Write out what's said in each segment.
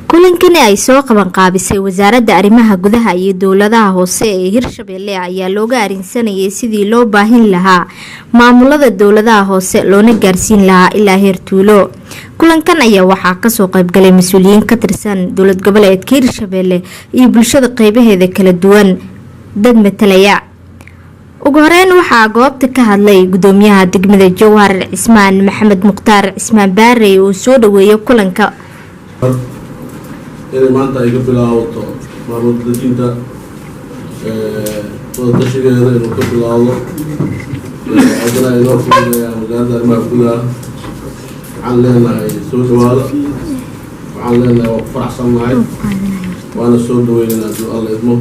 Kulankani ay soo qaban qaabisay Wasaaradda Arrimaha Gudaha iyo Dowladaha Hoose ee Hirshabelle ayaa looga arrinsanayay sidii loo baahin lahaa maamulada dowladaha hoose, loona gaarsiin lahaa ilaa heer tuulo. Kulankan ayaa waxaa kasoo qaybgalay mas-uuliyiin ka tirsan dowlad goboleedka Hirshabelle iyo bulshada qeybaheeda kala duwan dad matalaya. Ugu horeyn waxaa goobta ka hadlay gudoomiyaha degmada Jowhar, Cismaan Maxamed Mukhtaar Cismaan Baarey, oo soo dhaweeyay kulanka. Inay maanta ay ka bilaabato maamul dejinta wadatashigeeda inuu ka bilaawdo, haddana ay noo fududeeyaan Wasaaradda Arrimaha Gudaha. Waxaan leenahay soo dhawaada, waxaan leenahay waa ku faraxsannahay, waana soo dhaweynayna hadduu Alla idmo.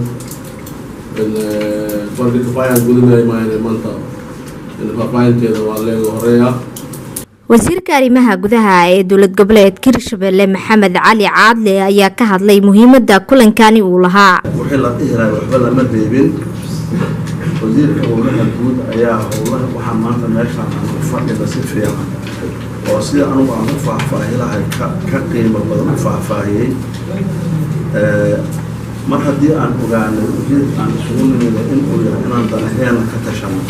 Marka kafaayaan gudinaya maayane, maanta faahfaahinteeda waa leega horeeya. Wasiirka arrimaha gudaha ee dowlad goboleedka Hirshabelle, Maxamed Cali Caadle, ayaa ka hadlay muhiimada kulankani uu lahaa. Wixii la dhihi lahay waxba lama reebin. Wasiirka howlaha guud ayaa howlaha waxaa maanta meeshaan aan u fadhida si fiican oo sida anugu aan u faahfaahi lahay ka qiimo badan u faahfaahiyey. Mar haddii aan ogaanay ujeedka aan isugu nimida inuu yahay inaan danaheena ka tashano,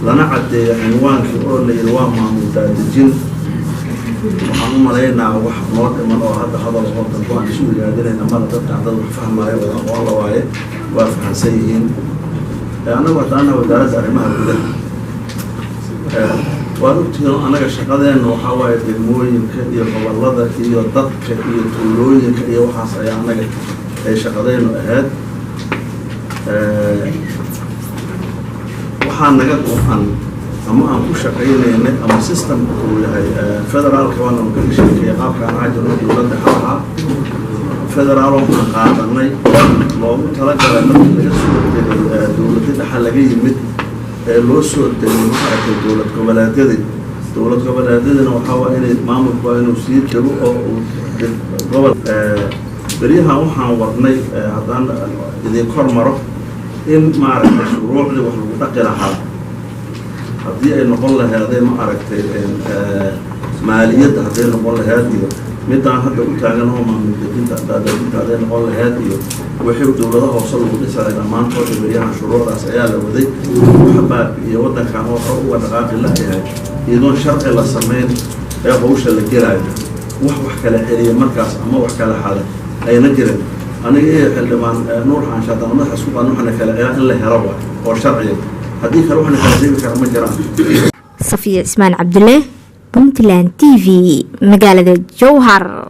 lana caddeeyo cinwaankii oo la yidhi waa maamul daadejin, waxaan u malaynaa wax noo dhiman oo hadda hadal oo dambo aan isu wadaadinayna mala. Dadkaan dad wax fahmaayo, wada aqoon la waaye, waa fahamsan yihiin. Annagu haddaana Wasaaradda Arrimaha Gudaha, waad ogtihiin, annaga shaqadeenna waxaa waaye degmooyinka iyo gobolada iyo dadka iyo tuulooyinka iyo waxaas ayaa annaga ay shaqadeennu ahayd. Waxaa naga go-an ama aan ku shaqaynaynay ama systemka uu yahay federaalka, waana kaga sheekeeyay qaabka aan cajirno dowladda xalaha federaal waxaan qaadanay loogu talagalay markii laga soo degay dowladda dhexa laga yimid ee loo soo degay, maaragtay, dowlad goboleedyadii. Dowlad goboleedyadina waxaa waa inay maamulku waa inuu sii dego oo uu gobol. Beryahan waxaan wadnay, haddaan idin kor maro, in maaragtay shuruucdii wax lagu dhaqi lahaa, haddii ay noqon laheeday, ma aragtay, maaliyadda hadday noqon laheed iyo midaan hadda u taagan oo maamul dejinta daadejinta hadday noqon laheed iyo wixii dowlada hoose lagu dhisaya, dhammaantood beryahan shuruucdaas ayaa la waday. Waxa baabi'iyo waddankan oo hore uga dhaqaaqi la-yahay iyadoon sharci la samayn ee hawsha la gelaayo, wax kala celiya markaas ama wax kala xada ayna jirin. Aniga iyo xildhibaan Nuur Xaansha haddaan madaxa isku qaadno, waxna kala celaa in la helo waay oo sharciya, haddii kale waxna kala reebi kara ma jiraan. Safiya Cismaan Cabdulle, Puntland TV, magaalada Jowhar.